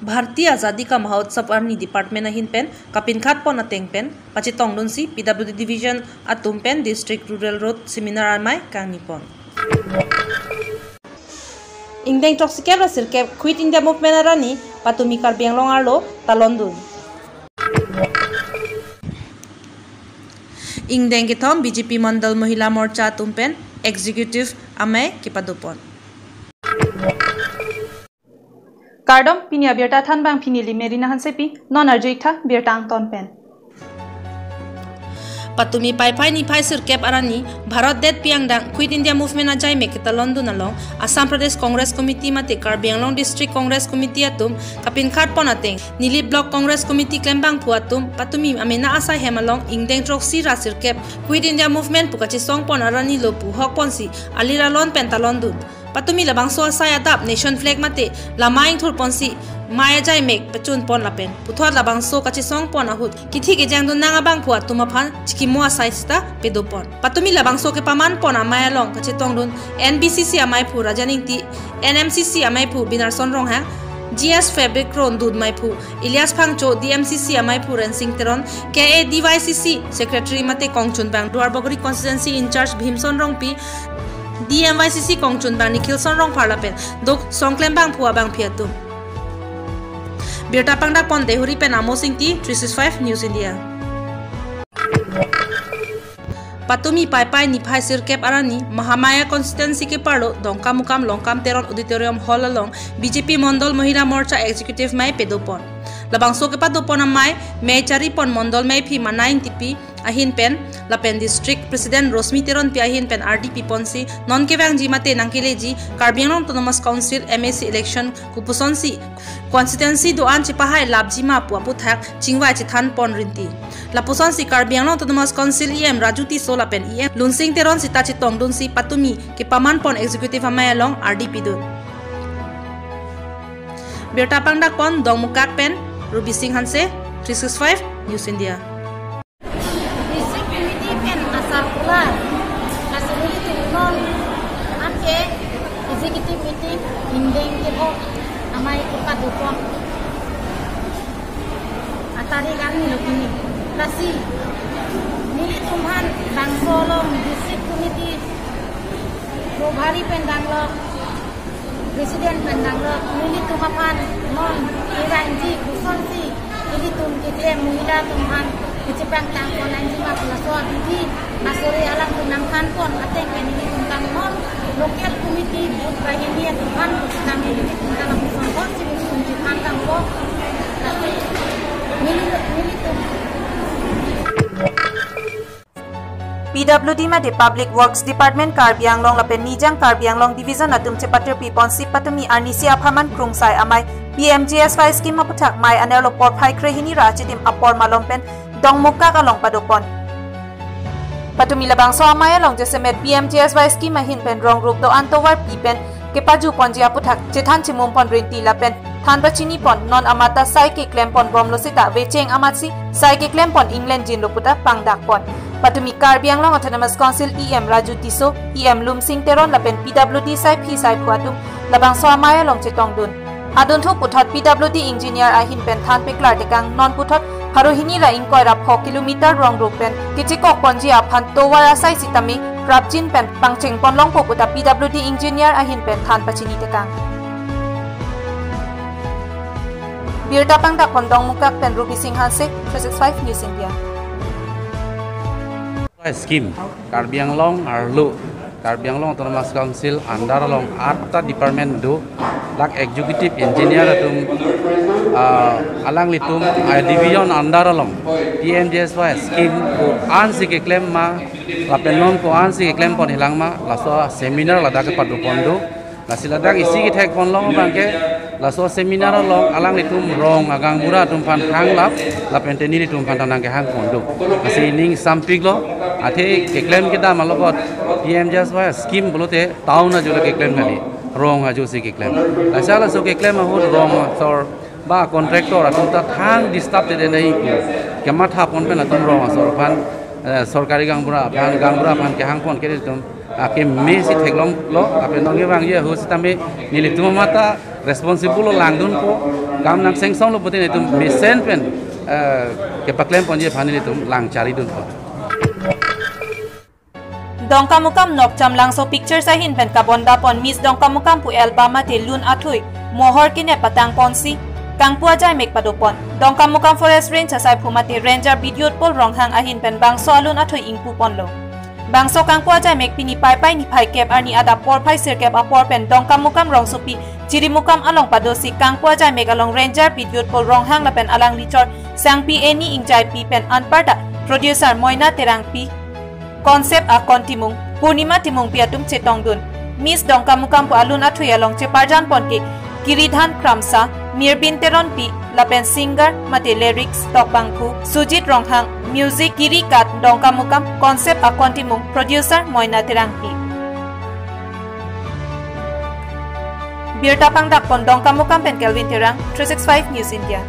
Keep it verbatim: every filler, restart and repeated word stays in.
Bharatiya Azadi Ka Mahotsav arni department ahin pen kapinkhat pon ateng pen pachetongdunsi P W D division atum pen District Rural Road Seminar amei kangni pon. Ingdeng throksi kep ra sirkep Quit India Movement arani patumi Karbi Anglong arlo talondun. Ingdeng kethom B J P Mandal Mahila Morcha atum pen Executive amei kepado pon. Kardom, pini abirta thanbang pini Limerina Hansepi, non arju-ik tha birta angton pen. Patumi Paipai niphai sirkep arni Bharat det piangdang Quit India Movement ajaimek ketalondun along Assam Pradesh Congress Committee mate Karbi Anglong District Congress Committee atum kapinkhat pon ateng Nilip Block Congress Committee klembangphu atum patumi amena asai hem along ingdeng throksi ra sirkep Quit India Movement pu kachesong pon arni lo pu hok ponsi alir alon pen talondun. Patumi labangso asai adap nation flag mate lama ingthur ponsi mei ajaimek pachun pon lapen puthot labangso kachesong pon ahut kithi kejangdun nang abangphu atum aphan chikimo asai sita pado pon. Patumi labangso kepaman pon amei along kachetongdun N B C C ameiphu Rajan Ingti, N M C C ameiphu Binarson Ronghang, G S Fabric Ron dun meiphu Elias Phangcho, D M C C ameiphu Rensing Teron, K A D Y C C Secretary mate kongchunbang Duarbagori Constituency in-charge Bhimson Rongpi, D M Y C C kongchunbang Nikhilson Rongphar lapen dok songklembangphu abangpi atum. Birta pangdak pon Deihori pen Amos Ingti, three six five News India. Patumi Paipai niphai sirkep arni Mahamaya Constituency keparlo Dongkamukam Longkam Teron Auditorium Hall along B J P Mandal Mahila Morcha Executive mei pado pon. Labangso kepado pon amei mei chari pon Mandal meiphi Mana Ingtipi ahin pen lapen District President Rosmi Teronpi ahin pen ardi pi ponsi non kevangji mate nangkeleji Karbi Anglong Autonomous Council M A C election kopusonsi constituency do-an chepahai lapji ma pu aputhak chingvai chethan pon rinti. Lapusonsi Karbi Anglong Autonomous Council E M Raju Tisso lapen E M Lunsing Teron sita chetongdunsi patumi kepaman pon executive amei along ardi pidun. Birta pangdak pon Dongmukak pen Ruby Singh Hanse, three six five News India. District Committee pen asar pula, kasuri tingnon, anke executive meeting ingdeng kebo amei kepado pon. Atari kami lo pini. Lasi nelitum aphan bangso along District Committee Probhari pen danglo, President pen danglo, nelitum aphan non kerangji kosonsi nelitum keklem Mahila atum aphan kechepangtang pon nangji ma pu laso abidi asore alangtum nangthan pon ateng pen nelitum tang non local committee booth banghini atum aphan kosonsi nelitum tang lapuson pon si nelitum chepangtang pon. Neli, nelitum P W D mate Public Works Department Karbi Anglong lapen Nijang Karbi Anglong Division atum chepatir pi ponsi patumi arnisi aphaman krungsai amei P M G S Y scheme aputhak mei anerlo porphai krehini ra achitim apor malom pen Dongmukak along pado pon. Patumi labangso amei along jasemet P M G S Y scheme ahin pen rong rup do-an tovar pi pen kepaju ponji aputhak chethan chimum pon rinti lapen than pachini pon non amata sai keklem pon bomlo seta vecheng amatsi sai keklem pon inglen jinlo puta pangdak pon. Patumi Karbi Anglong Autonomous Council E M Raju Tisso, E M Lunsing Teron lapen P W D saiphi saiphu atum labangso amei along chetongdun. Adunthu puthot P W D engineer ahin pen than peklar tekang non puthot pharo hini ra ingkoi ra pho kilometer rong rup pen kechekok ponji aphan tovar asai sitame rapjin pen pangcheng pon longpo puta P W D engineer ahin pen than pachini tekang. Birta pangdak pon Dongmukak pen Ruby Singh Hanse, three six five News India. Scheme, Karbi Anglong arlo, Karbi Anglong Autonomous Council under along atta department do, lake executive engineer atum, ah, alanglitum, ah, division under along P M G S Y scheme ko-ansi keklem ma, lapen non ko-ansi keklem pon hilang ma, laso seminar ladak kepado pon do. Lasi ladak isi kethek pon long abangke, laso seminar along alanglitum rong agaonbura atum aphan thanglap, lapen te nelitum aphan ta nangkehang pon do. Lasi ning sampik lo, athe keklem kedam alokot P M G S Y scheme pulote town ajo le keklem kali, rong ajo si keklem. Lasi laso keklem ahut rong asor ba contractor atum ta thang disturb te denai pu kematha pon pen atum rong asor aphan, eh, sorkari gaonbura aphan, gaonbura aphan kehang pon ke nelitum akeme si theklonglo, lapen non kevangji ahut sitame nelitum amata Responsible lo langdunpo, kam nang sengsong lo putin itum mesen pen eh, kepaklem ponji aphan nelitum lang charidunpo. Dongkamukam Nokcham Langso Pictures ahin pen kabonda pon Miss Dongkamukam pu album mate lun athui mohor kene patang ponsi kangpu ajai mek padopon. Dongkamukam Forest Range asai phu mate Ranger Bidyut Pol Ronghang ahin pen bangso alun athui ingpu ponlo. Bangso kangpu ajai mek pini Paipai niphai kep arni adap porphai sirkep apor pen Dongkamukam rongsopi Chirimukam along padosi kangpu ajai mek along Ranger Bidyut Pol Ronghang lapen alangli chor sangpi Eni Ingjaipi pen anparta producer Moina Terangpi, concept akon Timung, Purnima Timungpi atum chetongdun. Miss Dongkamukam pu alun athui along cheparjan pon ke Kiridhan Kramsa, Mirbin Teronpi, lapen singer mate lyrics Tokbangphu Sujit Ronghang, music Kirikat Dongkamukam, concept akon Timung, producer Moina Terangpi. Birta pangdak pon Dongkamukam pen Kelvin Terang, three six five News India.